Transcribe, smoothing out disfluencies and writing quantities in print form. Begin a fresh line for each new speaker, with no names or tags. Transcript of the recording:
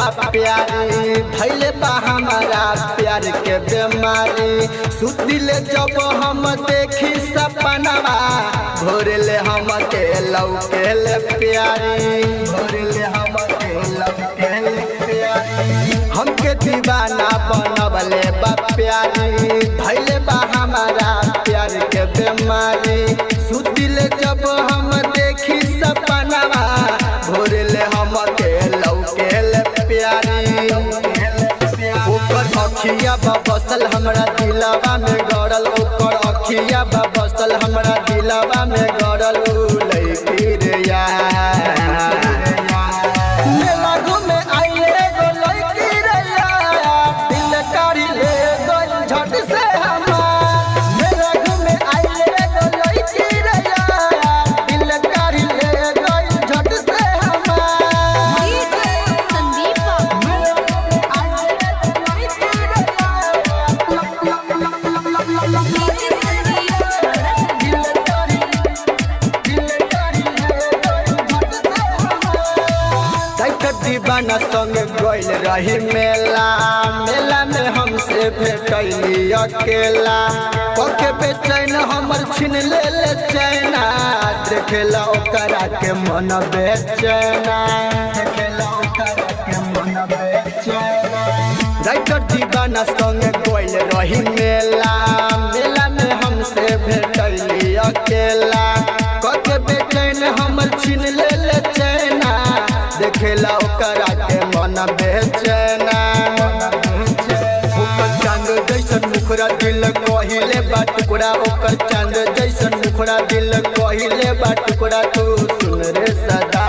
बा प्यारी, धैले बा हमारा प्यार के बेमारी। सुतिले जब हम देखी सपनवा, भोरले हम के लौकेले प्यारी, भोरले हम के लौकेले प्यारी। हमके दीवाना बनवले बा प्यारी, धैले बा हमारा प्यार के बेमारी। सुतिले जब हम देखी सपनवा, भोरले हम के लौकेले प्यारी। ओकर अखिया बा बसल हमरा दिलवा में गड़ल, ओकर अखिया बा बसल हमरा दिलवा में गड़ल। उ लइकी रे यार, मेला घूमे आइले गो लइकी रे यार, दिल कारी ले गइल झट से हमार। मेला घूमे आइले गो लइकी रे यार, दिल कारी ले गइल झट से हमार।
डीजे संदीप बाबू। डीजे संदीप
दीवाना संग गइल रही मेला, मेला में हमसे भेटैली अकेला। पके बेचैन हमर छीन ले ले चैना, देखेला ओकरा के मन बेचैना, देखेला ओकरा के मन बेचैना। राइटर दीवाना संग गइल रही मेला, मेला में हमसे भेटैली अकेला। कके बेचैन हमर छीन ले ले चैना, देखेला ओकरा के मन बेचैना। ओकर चांद जैसन मुखरा दिल कहिले बा टुकड़ा, ओकर चांद जैसन मुखरा दिल कहिले बा टुकड़ा। तू सुन रे सदा।